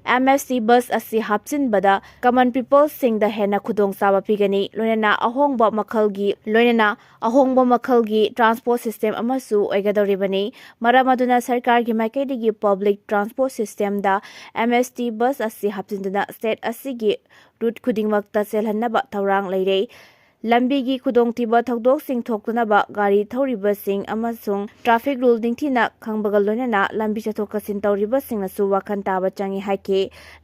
ꯑꯦꯝ ꯑꯦꯁ ꯇꯤ ꯕꯁ ꯑꯁꯤ ꯍꯥꯞꯆꯤꯟꯕꯗ ꯀꯃꯟ ꯄꯤꯄꯜꯁꯤꯡꯗ ꯍꯦꯟꯅ ꯈꯨꯗꯣꯡꯆꯥꯕ ꯄꯤꯒꯅꯤ, ꯂꯣꯏꯅꯅ ꯑꯍꯣꯡꯕ ꯃꯈꯜꯒꯤ ꯂꯣꯏꯅꯅ ꯑꯍꯣꯡꯕ ꯃꯈꯜꯒꯤ ꯇ꯭ꯔꯥꯟꯁꯄꯣꯔꯠ ꯁꯤꯁꯇꯦꯝ ꯑꯃꯁꯨ ꯑꯣꯏꯒꯗꯧꯔꯤꯕꯅꯤ꯫ ꯃꯔꯝ ꯑꯗꯨꯅ ꯁꯔꯀꯥꯔꯒꯤ ꯃꯥꯏꯀꯩꯗꯒꯤ ꯄꯕ꯭ꯂꯤꯛ ꯇ꯭ꯔꯥꯟꯁꯄꯣꯔꯠ ꯁꯤꯁꯇꯦꯝꯗ ꯑꯦꯝ ꯑꯦꯁ ꯇꯤ ꯕꯁ ꯑꯁꯤ ꯍꯥꯞꯆꯤꯟꯗꯨꯅ ꯁ꯭ꯇꯦꯠ ꯑꯁꯤꯒꯤ ꯔꯨꯠ ꯈꯨꯗꯤꯡꯃꯛꯇ ꯆꯦꯜꯍꯟꯅꯕ ꯊꯧꯔꯥꯡ ꯂꯩꯔꯦ꯫ ꯂꯝꯕꯤꯒꯤ ꯈꯨꯗꯣꯡꯊꯤꯕ ꯊꯧꯗꯣꯛꯁꯤꯡ ꯊꯣꯛꯇꯅꯕ ꯒꯥꯔꯤ ꯊꯧꯔꯤꯕꯁꯤꯡ ꯑꯃꯁꯨꯡ ꯇ꯭ꯔꯥꯐꯤꯛ ꯔꯨꯜ ꯅꯤꯡꯊꯤꯅ ꯈꯪꯕꯒ ꯂꯣꯏꯅꯅ ꯂꯝꯕꯤ ꯆꯠꯊꯣꯛ ꯆꯠꯁꯤꯟ ꯇꯧꯔꯤꯕꯁꯤꯡꯅꯁꯨ ꯋꯥꯈꯜ ꯇꯥꯕ ꯆꯪꯏ ꯍꯥꯏꯈꯤ꯫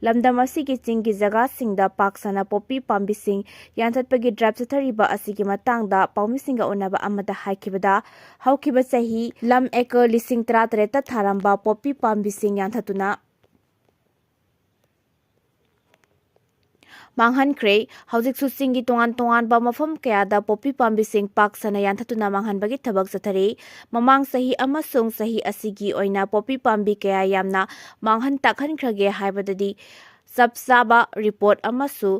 ꯂꯝꯗꯝ ꯑꯁꯤꯒꯤ ꯆꯤꯡꯒꯤ ꯖꯒꯥꯁꯤꯡꯗ ꯄꯥꯛ ꯁꯟꯅ ꯄꯣꯄꯤ ꯄꯥꯝꯕꯤꯁꯤꯡ ꯌꯥꯟꯊꯠꯄꯒꯤ ꯗ꯭ꯔꯥꯏꯚ ꯆꯠꯊꯔꯤꯕ ꯑꯁꯤꯒꯤ ꯃꯇꯥꯡꯗ ꯄꯥꯎꯃꯤꯁꯤꯡꯒ ꯎꯅꯕ ꯑꯃꯗ ꯍꯥꯏꯈꯤꯕꯗ, ꯍꯧꯈꯤꯕ ꯆꯍꯤ ꯂꯝ ꯑꯦꯀꯔ ꯂꯤꯁꯤꯡ ꯇꯔꯥꯇꯔꯦꯠꯇ ꯊꯥꯔꯝꯕ ꯄꯣꯄꯤ ꯄꯥꯝꯕꯤꯁꯤꯡ ꯌꯥꯟꯊꯠꯇꯨꯅ ꯃꯥꯡꯍꯟꯈ꯭ꯔꯦ꯫ ꯍꯧꯖꯤꯛꯁꯨ ꯆꯤꯡꯒꯤ ꯇꯣꯉꯥꯟ ꯇꯣꯉꯥꯟꯕ ꯃꯐꯝ ꯀꯌꯥꯗ ꯄꯣꯄꯤ ꯄꯥꯝꯕꯤꯁꯤꯡ ꯄꯥꯛ ꯁꯟꯅ ꯌꯥꯟꯊꯠꯇꯨꯅ ꯃꯥꯡꯍꯟꯕꯒꯤ ꯊꯕꯛ ꯆꯠꯊꯔꯤ꯫ ꯃꯃꯥꯡ ꯆꯍꯤ ꯑꯃꯁꯨꯡ ꯆꯍꯤ ꯑꯁꯤꯒꯤ ꯑꯣꯏꯅ ꯄꯣꯄꯤ ꯄꯥꯝꯕꯤ ꯀꯌꯥ ꯌꯥꯝꯅ ꯃꯥꯡꯍꯟ ꯇꯥꯛꯍꯟꯈ꯭ꯔꯒꯦ ꯍꯥꯏꯕꯗꯗꯤ ꯆꯞ ꯆꯥꯕ ꯔꯤꯄꯣꯔꯠ ꯑꯃꯁꯨ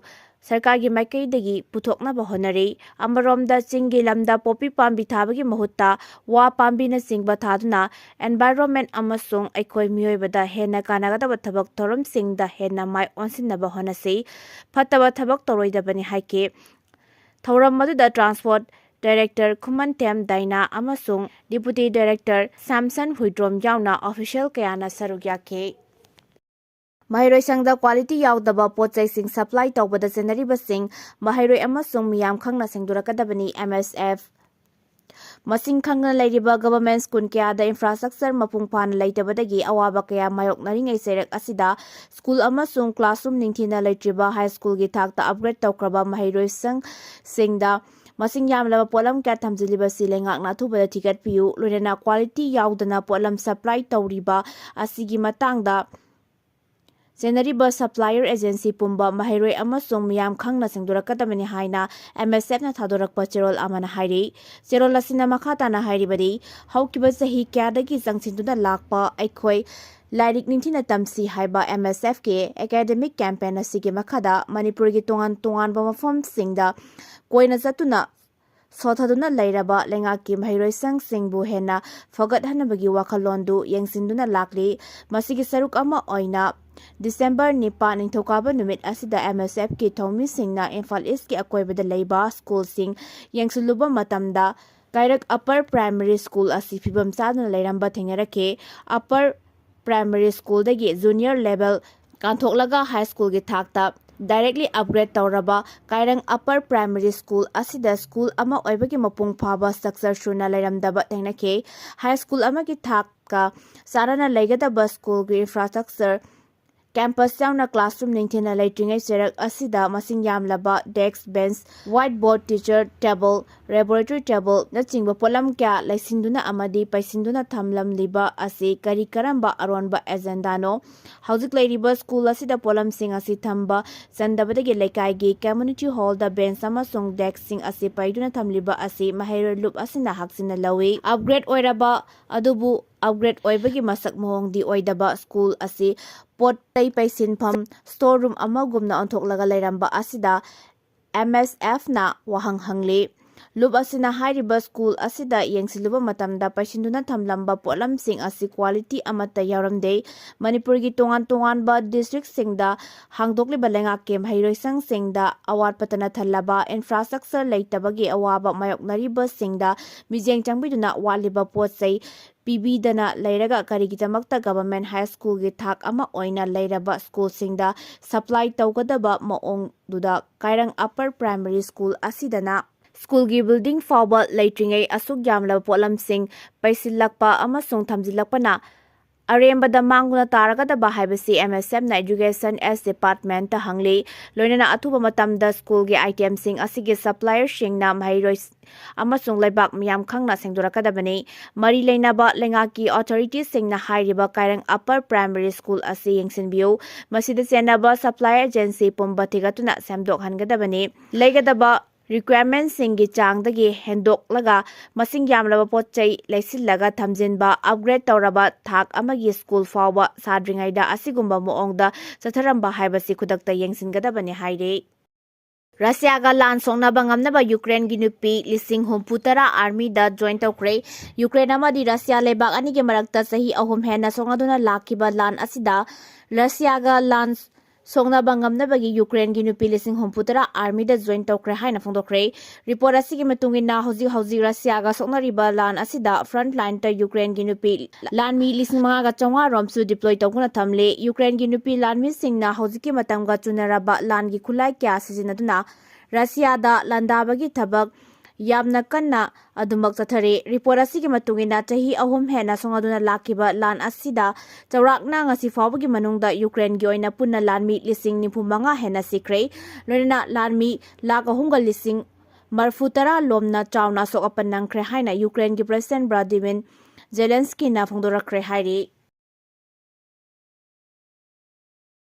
ꯁꯔꯀꯥꯔꯒꯤ ꯃꯥꯏꯀꯩꯗꯒꯤ ꯄꯨꯊꯣꯛꯅꯕ ꯍꯣꯠꯅꯔꯤ꯫ ꯑꯃꯔꯣꯝꯗ, ꯆꯤꯡꯒꯤ ꯂꯝꯗ ꯄꯣꯄꯤ ꯄꯥꯝꯕꯤ ꯊꯥꯕꯒꯤ ꯃꯍꯨꯠꯇ ꯋꯥ ꯄꯥꯝꯕꯤꯅꯆꯤꯡꯕ ꯊꯥꯗꯨꯅ environment ꯑꯃꯁꯨꯡ ꯑꯩꯈꯣꯏ ꯃꯤꯑꯣꯏꯕꯗ ꯍꯦꯟꯅ ꯀꯥꯟꯅꯒꯗꯕ ꯊꯕꯛ ꯊꯧꯔꯝꯁꯤꯡꯗ ꯍꯦꯟꯅ ꯃꯥꯏ ꯑꯣꯟꯁꯤꯟꯅꯕ ꯍꯣꯠꯅꯁꯤ꯫ ꯐꯠꯇꯕ ꯊꯕꯛ ꯇꯧꯔꯣꯏꯗꯕꯅꯤ ꯍꯥꯏꯈꯤ꯫ ꯊꯧꯔꯝ ꯑꯗꯨꯗ ꯇ꯭ꯔꯥꯟꯁꯄꯣꯔꯠ ꯗꯥꯏꯔꯦꯛꯇꯔ ꯈꯨꯃꯟꯊꯦꯝ ꯗꯥꯏꯅꯥ ꯑꯃꯁꯨꯡ ꯗꯤꯄꯨꯇꯤ ꯗꯥꯏꯔꯦꯛꯇꯔ ꯁꯥꯝꯁꯟ ꯍꯨꯏꯗ꯭ꯔꯣꯝ ꯌꯥꯎꯅ ꯑꯣꯐꯤꯁꯤꯌꯦꯜ ꯀꯌꯥꯅ ꯁꯔꯨꯛ ꯌꯥꯈꯤ꯫ ꯃꯍꯩꯔꯣꯏ ꯁꯪꯗ ꯀ꯭ꯋꯥꯂꯤꯇꯤ ꯌꯥꯎꯗꯕ ꯄꯣꯠ ꯆꯩꯁꯤꯡ ꯁꯄ꯭ꯂꯥꯏ ꯇꯧꯕꯗ ꯆꯦꯟꯅꯔꯤꯕꯁꯤꯡ ꯃꯍꯩꯔꯣꯏ ꯑꯃꯁꯨꯡ ꯃꯤꯌꯥꯝ ꯈꯪꯅ ꯁꯦꯡꯗꯣꯔꯛꯀꯗꯕꯅꯤ, ꯑꯦꯝ ꯑꯦꯁ ꯑꯦꯐ꯫ ꯃꯁꯤꯡ ꯈꯪꯗꯅ ꯂꯩꯔꯤꯕ ꯒꯚꯔꯟꯃꯦꯟꯠ ꯁ꯭ꯀꯨꯜ ꯀꯌꯥꯗ ꯏꯟꯐ꯭ꯔꯥꯁ꯭ꯇ꯭ꯔꯛꯆꯔ ꯃꯄꯨꯡ ꯐꯥꯅ ꯂꯩꯇꯕꯗꯒꯤ ꯑꯋꯥꯕ ꯀꯌꯥ ꯃꯥꯌꯣꯛꯅꯔꯤꯉꯩ ꯆꯩꯔꯛ ꯑꯁꯤꯗ ꯁ꯭ꯀꯨꯜ ꯑꯃꯁꯨꯡ ꯀ꯭ꯂꯥꯁꯔꯨꯝ ꯅꯤꯡꯊꯤꯅ ꯂꯩꯇ꯭ꯔꯤꯕ ꯍꯥꯏ ꯁ꯭ꯀꯨꯜꯒꯤ ꯊꯥꯛꯇ ꯑꯞꯒ꯭ꯔꯦꯗ ꯇꯧꯈ꯭ꯔꯕ ꯃꯍꯩꯔꯣꯏꯁꯪꯁꯤꯡꯗ ꯃꯁꯤꯡ ꯌꯥꯝꯂꯕ ꯄꯣꯠꯂꯝ ꯀꯌꯥ ꯊꯝꯖꯤꯜꯂꯤꯕꯁꯤ ꯂꯩꯉꯥꯛꯅ ꯑꯊꯨꯕꯗ ꯊꯤꯒꯠꯄꯤꯌꯨ, ꯂꯣꯏꯅꯅ ꯀ꯭ꯋꯥꯂꯤꯇꯤ ꯌꯥꯎꯗꯅ ꯄꯣꯠꯂꯝ ꯁꯄ꯭ꯂꯥꯏ ꯇꯧꯔꯤꯕ ꯑꯁꯤꯒꯤ ꯃꯇꯥꯡꯗ ꯆꯦꯟꯅꯔꯤꯕ ꯁꯄ꯭ꯂꯥꯏꯌꯔ ꯑꯦꯖꯦꯟꯁꯤ ꯄꯨꯝꯕ ꯃꯍꯩꯔꯣꯏ ꯑꯃꯁꯨꯡ ꯃꯤꯌꯥꯝ ꯈꯪꯅ ꯁꯦꯡꯗꯣꯔꯛꯀꯗꯕꯅꯤ ꯍꯥꯏꯅ ꯑꯦꯝ ꯑꯦꯁ ꯑꯦꯐꯅ ꯊꯥꯗꯣꯔꯛꯄ ꯆꯦꯔꯣꯜ ꯑꯃꯅ ꯍꯥꯏꯔꯤ꯫ ꯆꯦꯔꯣꯜ ꯑꯁꯤꯅ ꯃꯈꯥ ꯇꯥꯅ ꯍꯥꯏꯔꯤꯕꯗꯤ, ꯍꯧꯈꯤꯕ ꯆꯍꯤ ꯀꯌꯥꯗꯒꯤ ꯆꯪꯁꯤꯟꯗꯨꯅ ꯂꯥꯛꯄ ꯑꯩꯈꯣꯏ ꯂꯥꯏꯔꯤꯛ ꯅꯤꯡꯊꯤꯅ ꯇꯝꯁꯤ ꯍꯥꯏꯕ ꯑꯦꯝ ꯑꯦꯁ ꯑꯦꯐꯀꯤ ꯑꯦꯀꯥꯗꯦꯃꯤꯛ ꯀꯦꯝꯄꯦꯟ ꯑꯁꯤꯒꯤ ꯃꯈꯥꯗ ꯃꯅꯤꯄꯨꯔꯒꯤ ꯇꯣꯉꯥꯟ ꯇꯣꯉꯥꯟꯕ ꯃꯐꯝꯁꯤꯡꯗ ꯀꯣꯏꯅ ꯆꯠꯇꯨꯅ ꯁꯣꯊꯗꯨꯅ ꯂꯩꯔꯕ ꯂꯩꯉꯥꯛꯀꯤ ꯃꯍꯩꯔꯣꯏꯁꯪꯁꯤꯡꯕꯨ ꯍꯦꯟꯅ ꯐꯒꯠꯍꯟꯅꯕꯒꯤ ꯋꯥꯈꯜꯂꯣꯟꯗꯨ ꯌꯦꯡꯁꯤꯟꯗꯨꯅ ꯂꯥꯛꯂꯤ꯫ ꯃꯁꯤꯒꯤ ꯁꯔꯨꯛ ꯑꯃ ꯑꯣꯏꯅ ꯗꯤꯁꯦꯝꯕꯔ ꯅꯤꯄꯥꯟ, ꯅꯤꯡꯊꯧꯀꯥꯕ ꯅꯨꯃꯤꯠ ꯑꯁꯤꯗ M S F ꯀꯤ ꯊꯧꯃꯤꯁꯤꯡꯅ ꯏꯝꯐꯥꯜ ꯏꯁꯀꯤ ꯑꯀꯣꯏꯕꯗ ꯂꯩꯕ ꯁ꯭ꯀꯨꯜꯁꯤꯡ ꯌꯦꯡꯁꯤꯜꯂꯨꯕ ꯃꯇꯝꯗ ꯀꯥꯏꯔꯛ ꯑꯄꯔ ꯄ꯭ꯔꯥꯏꯃꯔꯤ ꯁ꯭ꯀꯨꯜ ꯑꯁꯤ ꯐꯤꯕꯝ ꯆꯥꯗꯅ ꯂꯩꯔꯝꯕ ꯊꯦꯡꯅꯔꯛꯈꯤ꯫ ꯑꯄꯔ ꯄ꯭ꯔꯥꯏꯃꯔꯤ ꯁ꯭ꯀꯨꯜꯗꯒꯤ ꯖꯨꯅꯤꯌꯔ ꯂꯦꯚꯦꯜ ꯀꯥꯟꯊꯣꯛꯂꯒ ꯍꯥꯏ ꯁ꯭ꯀꯨꯜꯒꯤ ꯊꯥꯛꯇ ꯗꯥꯏꯔꯦꯛꯂꯤ ꯑꯞꯒ꯭ꯔꯦꯗ ꯇꯧꯔꯕ ꯀꯥꯏꯔꯪ ꯑꯄꯔ ꯄ꯭ꯔꯥꯏꯃꯔꯤ ꯁ꯭ꯀꯨꯜ ꯑꯁꯤꯗ ꯁ꯭ꯀꯨꯜ ꯑꯃ ꯑꯣꯏꯕꯒꯤ ꯃꯄꯨꯡ ꯐꯥꯕ ꯁ꯭ꯇ꯭ꯔꯛꯆꯔ ꯁꯨꯅ ꯂꯩꯔꯝꯗꯕ ꯊꯦꯡꯅꯈꯤ꯫ ꯍꯥꯏ ꯁ꯭ꯀꯨꯜ ꯑꯃꯒꯤ ꯊꯥꯛꯀ ꯆꯥꯟꯅꯅ ꯂꯩꯒꯗꯕ ꯁ꯭ꯀꯨꯜꯒꯤ ꯏꯟꯐ꯭ꯔꯥꯁ꯭ꯇ꯭ꯔꯛꯆꯔ, ꯀꯦꯝꯄꯁ ꯌꯥꯎꯅ ꯀ꯭ꯂꯥꯁꯔꯨꯝ ꯅꯤꯡꯊꯤꯅ ꯂꯩꯇ꯭ꯔꯤꯉꯩ ꯆꯩꯔꯛ ꯑꯁꯤꯗ ꯃꯁꯤꯡ ꯌꯥꯝꯂꯕ ꯗꯦꯁ꯭ꯛ ꯕꯦꯟꯆ, ꯋꯥꯏꯠ ꯕꯣꯔꯗ, ꯇꯤꯆꯔ ꯇꯦꯕꯜ, ꯂꯦꯕꯣꯔꯦꯇꯔꯤ ꯇꯦꯕꯜꯅꯆꯤꯡꯕ ꯄꯣꯠꯂꯝ ꯀꯌꯥ ꯂꯩꯁꯤꯟꯗꯨꯅ ꯑꯃꯗꯤ ꯄꯩꯁꯤꯟꯗꯨꯅ ꯊꯝꯂꯝꯂꯤꯕ ꯑꯁꯤ ꯀꯔꯤ ꯀꯔꯝꯕ ꯑꯔꯣꯟꯕ ꯑꯦꯖꯦꯟꯗꯥꯅꯣ? ꯍꯧꯖꯤꯛ ꯂꯩꯔꯤꯕ ꯁ꯭ꯀꯨꯜ ꯑꯁꯤꯗ ꯄꯣꯠꯂꯝꯁꯤꯡ ꯑꯁꯤ ꯊꯝꯕ ꯆꯟꯗꯕꯗꯒꯤ ꯂꯩꯀꯥꯏꯒꯤ ꯀꯝꯃ꯭ꯌꯨꯅꯤꯇꯤ ꯍꯣꯜꯗ ꯕꯦꯟꯆ ꯑꯃꯁꯨꯡ ꯗꯦꯁ꯭ꯛꯁꯤꯡ ꯑꯁꯤ ꯄꯩꯗꯨꯅ ꯊꯝꯂꯤꯕ ꯑꯁꯤ ꯃꯍꯩꯔꯣꯏ ꯂꯨꯞ ꯑꯁꯤꯅ ꯍꯥꯛꯆꯤꯟꯅ ꯂꯧꯏ꯫ ꯑꯞꯒ꯭ꯔꯦꯗ ꯑꯣꯏꯔꯕ ꯑꯗꯨꯕꯨ ꯑꯞꯒ꯭ꯔꯦꯗ ꯑꯣꯏꯕꯒꯤ ꯃꯁꯛ ꯃꯑꯣꯡꯗꯤ ꯑꯣꯏꯗꯕ ꯁ꯭ꯀꯨꯜ ꯑꯁꯤ ꯄꯣꯠ ꯆꯩ ꯄꯩꯁꯤꯟꯐꯝ, ꯁ꯭ꯇꯣꯔ ꯔꯨꯝ ꯑꯃꯒꯨꯝꯅ ꯑꯣꯟꯊꯣꯛꯂꯒ ꯂꯩꯔꯝꯕ ꯑꯁꯤꯗ M S F ꯅ ꯋꯥꯍꯪ ꯍꯪꯂꯤ꯫ ꯂꯨꯞ ꯑꯁꯤꯅ ꯍꯥꯏꯔꯤꯕ ꯁ꯭ꯀꯨꯜ ꯑꯁꯤꯗ ꯌꯦꯡꯁꯤꯜꯂꯨꯕ ꯃꯇꯝꯗ ꯄꯩꯁꯤꯟꯗꯨꯅ ꯊꯝꯂꯝꯕ ꯄꯣꯠꯂꯝꯁꯤꯡ ꯑꯁꯤ ꯀ꯭ꯋꯥꯂꯤꯇꯤ ꯑꯃꯠꯇ ꯌꯥꯎꯔꯝꯗꯦ꯫ ꯃꯅꯤꯄꯨꯔꯒꯤ ꯇꯣꯉꯥꯟ ꯇꯣꯉꯥꯟꯕ ꯗꯤꯁꯇ꯭ꯔꯤꯛꯁꯤꯡꯗ ꯍꯥꯡꯗꯣꯛꯂꯤꯕ ꯂꯩꯉꯥꯛꯀꯤ ꯃꯍꯩꯔꯣꯏꯁꯪꯁꯤꯡꯗ ꯑꯋꯥꯠꯄꯇꯅ ꯊꯜꯂꯕ ꯏꯟꯐ꯭ꯔꯥꯁ꯭ꯇ꯭ꯔꯛꯆꯔ ꯂꯩꯇꯕꯒꯤ ꯑꯋꯥꯕ ꯃꯥꯌꯣꯛꯅꯔꯤꯕꯁꯤꯡꯗ ꯃꯤꯠꯌꯦꯡ ꯆꯪꯕꯤꯗꯨꯅ ꯋꯥꯠꯂꯤꯕ ꯄꯣꯠ ꯆꯩ ꯄꯤꯕꯤꯗꯅ ꯂꯩꯔꯒ ꯀꯔꯤꯒꯤꯗꯃꯛꯇ ꯒꯚꯔꯟꯃꯦꯟꯠ ꯍꯥꯏ ꯁ꯭ꯀꯨꯜꯒꯤ ꯊꯥꯛ ꯑꯃ ꯑꯣꯏꯅ ꯂꯩꯔꯕ ꯁ꯭ꯀꯨꯜꯁꯤꯡꯗ ꯁꯄ꯭ꯂꯥꯏ ꯇꯧꯒꯗꯕ ꯃꯑꯣꯡꯗꯨꯗ ꯀꯥꯏꯔꯪ ꯑꯄꯔ ꯄ꯭ꯔꯥꯏꯃꯔꯤ ꯁ꯭ꯀꯨꯜ ꯑꯁꯤꯗꯅ ꯁ꯭ꯀꯨꯜꯒꯤ ꯕꯤꯜꯗꯤꯡ ꯐꯥꯎꯕ ꯂꯩꯇ꯭ꯔꯤꯉꯩ ꯑꯁꯨꯛ ꯌꯥꯝꯂꯕ ꯄꯣꯠꯂꯝꯁꯤꯡ ꯄꯩꯁꯤꯜꯂꯛꯄ ꯑꯃꯁꯨꯡ ꯊꯝꯖꯤꯜꯂꯛꯄꯅ ꯑꯔꯦꯝꯕꯗ ꯃꯥꯡꯗꯨꯅ ꯇꯥꯔꯒꯗꯕ ꯍꯥꯏꯕꯁꯤ M S F ꯅ Education S Department ꯇ ꯍꯪꯂꯤ꯫ ꯂꯣꯏꯅꯅ ꯑꯊꯨꯕ ꯃꯇꯝꯗ ꯁ꯭ꯀꯨꯜꯒꯤ ꯑꯥꯏꯇꯦꯝꯁꯤꯡ ꯑꯁꯤꯒꯤ ꯁꯄ꯭ꯂꯥꯏꯌꯔꯁꯤꯡꯅ ꯃꯍꯩꯔꯣꯏ ꯑꯃꯁꯨꯡ ꯂꯩꯕꯥꯛ ꯃꯤꯌꯥꯝ ꯈꯪꯅ ꯁꯦꯡꯗꯣꯔꯛꯀꯗꯕꯅꯤ꯫ ꯃꯔꯤ ꯂꯩꯅꯕ ꯂꯩꯉꯥꯛꯀꯤ ꯑꯣꯊꯣꯔꯤꯇꯤꯁꯤꯡꯅ ꯍꯥꯏꯔꯤꯕ ꯀꯥꯏꯔꯪ ꯑꯄꯔ ꯄ꯭ꯔꯥꯏꯃꯔꯤ ꯁ꯭ꯀꯨꯜ ꯑꯁꯤ ꯌꯦꯡꯁꯤꯟꯕꯤꯌꯨ꯫ ꯃꯁꯤꯗ ꯆꯦꯟꯅꯕ ꯁꯄ꯭ꯂꯥꯏ ꯑꯦꯖꯦꯟꯁꯤ ꯄꯨꯝꯕ ꯊꯤꯒꯠꯇꯨꯅ ꯁꯦꯝꯗꯣꯛꯍꯟꯒꯗꯕꯅꯤ꯫ ꯂꯩꯒꯗꯕ ꯔꯤꯀ꯭ꯋꯥꯌꯔꯃꯦꯟꯠꯁꯤꯡꯒꯤ ꯆꯥꯡꯗꯒꯤ ꯍꯦꯟꯗꯣꯛꯂꯒ ꯃꯁꯤꯡ ꯌꯥꯝꯂꯕ ꯄꯣꯠ ꯆꯩ ꯂꯩꯁꯤꯜꯂꯒ ꯊꯝꯖꯤꯟꯕ, ꯑꯞꯒ꯭ꯔꯦꯗ ꯇꯧꯔꯕ ꯊꯥꯛ ꯑꯃꯒꯤ ꯁ꯭ꯀꯨꯜ ꯐꯥꯎꯕ ꯁꯥꯗ꯭ꯔꯤꯉꯩꯗ ꯑꯁꯤꯒꯨꯝꯕ ꯃꯑꯣꯡꯗ ꯆꯠꯊꯔꯝꯕ ꯍꯥꯏꯕꯁꯤ ꯈꯨꯗꯛꯇ ꯌꯦꯡꯁꯤꯟꯒꯗꯕꯅꯤ ꯍꯥꯏꯔꯤ꯫ ꯔꯁꯤꯌꯥꯒ ꯂꯥꯟ ꯁꯣꯛꯅꯕ ꯉꯝꯅꯕ ꯌꯨꯀ꯭ꯔꯦꯟꯒꯤ ꯅꯨꯄꯤ ꯂꯤꯁꯤꯡ ꯍꯨꯝꯐꯨ ꯇꯔꯥ ꯑꯥꯔꯃꯤꯗ ꯖꯣꯏꯟ ꯇꯧꯈ꯭ꯔꯦ꯫ ꯌꯨꯀ꯭ꯔꯦꯟ ꯑꯃꯗꯤ ꯔꯁꯤꯌꯥ ꯂꯩꯕꯥꯛ ꯑꯅꯤꯒꯤ ꯃꯔꯛꯇ ꯆꯍꯤ ꯑꯍꯨꯝ ꯍꯦꯟꯅ ꯁꯣꯛꯅꯗꯨꯅ ꯂꯥꯛꯈꯤꯕ ꯂꯥꯟ ꯑꯁꯤꯗ ꯔꯁꯤꯌꯥꯒ ꯂꯥꯟ ꯁꯣꯛꯅꯕ ꯉꯝꯅꯕꯒꯤ ꯌꯨꯀ꯭ꯔꯦꯟꯒꯤ ꯅꯨꯄꯤ ꯂꯤꯁꯤꯡ ꯍꯨꯝꯐꯨ ꯇꯔꯥ ꯑꯥꯔꯃꯤꯗ ꯖꯣꯏꯟ ꯇꯧꯈ꯭ꯔꯦ ꯍꯥꯏꯅ ꯐꯣꯡꯗꯣꯛꯈ꯭ꯔꯦ꯫ ꯔꯤꯄꯣꯔꯠ ꯑꯁꯤꯒꯤ ꯃꯇꯨꯡ ꯏꯟꯅ, ꯍꯧꯖꯤꯛ ꯍꯧꯖꯤꯛ ꯔꯁꯤꯌꯥꯒ ꯁꯣꯛꯅꯔꯤꯕ ꯂꯥꯟ ꯑꯁꯤꯗ ꯐ꯭ꯔꯟꯠ ꯂꯥꯏꯟꯗ ꯌꯨꯀ꯭ꯔꯦꯟꯒꯤ ꯅꯨꯄꯤ ꯂꯥꯟꯃꯤ ꯂꯤꯁꯤꯡ ꯃꯉꯥꯒ ꯆꯥꯝꯃꯉꯥ ꯔꯣꯝꯁꯨ ꯗꯤꯄ꯭ꯂꯣꯏ ꯇꯧꯗꯨꯅ ꯊꯝꯂꯦ꯫ ꯌꯨꯀ꯭ꯔꯦꯟꯒꯤ ꯅꯨꯄꯤ ꯂꯥꯟꯃꯤꯁꯤꯡꯅ ꯍꯧꯖꯤꯛꯀꯤ ꯃꯇꯝꯒ ꯆꯨꯅꯔꯕ ꯂꯥꯟꯒꯤ ꯈꯨꯠꯂꯥꯏ ꯀꯌꯥ ꯁꯤꯖꯤꯟꯅꯗꯨꯅ ꯔꯁꯤꯌꯥꯗ ꯂꯥꯟꯗꯥꯕꯒꯤ ꯊꯕꯛ ꯌꯥꯝꯅ ꯀꯟꯅ ꯑꯗꯨꯃꯛ ꯆꯠꯊꯔꯤ꯫ ꯔꯤꯄꯣꯔꯠ ꯑꯁꯤꯒꯤ ꯃꯇꯨꯡ ꯏꯟꯅ, ꯆꯍꯤ ꯑꯍꯨꯝ ꯍꯦꯟꯅ ꯁꯣꯛꯅꯗꯨꯅ ꯂꯥꯛꯈꯤꯕ ꯂꯥꯟ ꯑꯁꯤꯗ ꯆꯥꯎꯔꯥꯛꯅ ꯉꯁꯤ ꯐꯥꯎꯕꯒꯤ ꯃꯅꯨꯡꯗ ꯌꯨꯀ꯭ꯔꯦꯟꯒꯤ ꯑꯣꯏꯅ ꯄꯨꯟꯅ ꯂꯥꯟꯃꯤ ꯂꯤꯁꯤꯡ ꯅꯤꯐꯨ ꯃꯉꯥ ꯍꯦꯟꯅ ꯁꯤꯈ꯭ꯔꯦ꯫ ꯂꯣꯏꯅꯅ ꯂꯥꯟꯃꯤ ꯂꯥꯈ ꯑꯍꯨꯝꯒ ꯂꯤꯁꯤꯡ ꯃꯔꯐꯨ ꯇꯔꯥ ꯂꯣꯝꯅ ꯆꯥꯎꯅ ꯑꯁꯣꯛ ꯑꯄꯟ ꯅꯪꯈ꯭ꯔꯦ ꯍꯥꯏꯅ ꯌꯨꯀ꯭ꯔꯦꯟꯒꯤ ꯄ꯭ꯔꯦꯁꯤꯗꯦꯟꯠ ꯚ꯭ꯂꯥꯗꯤꯃꯤꯔ ꯖꯦꯂꯦꯟꯁꯀꯤꯅ ꯐꯣꯡꯗꯣꯔꯛꯈ꯭ꯔꯦ ꯍꯥꯏꯔꯤ꯫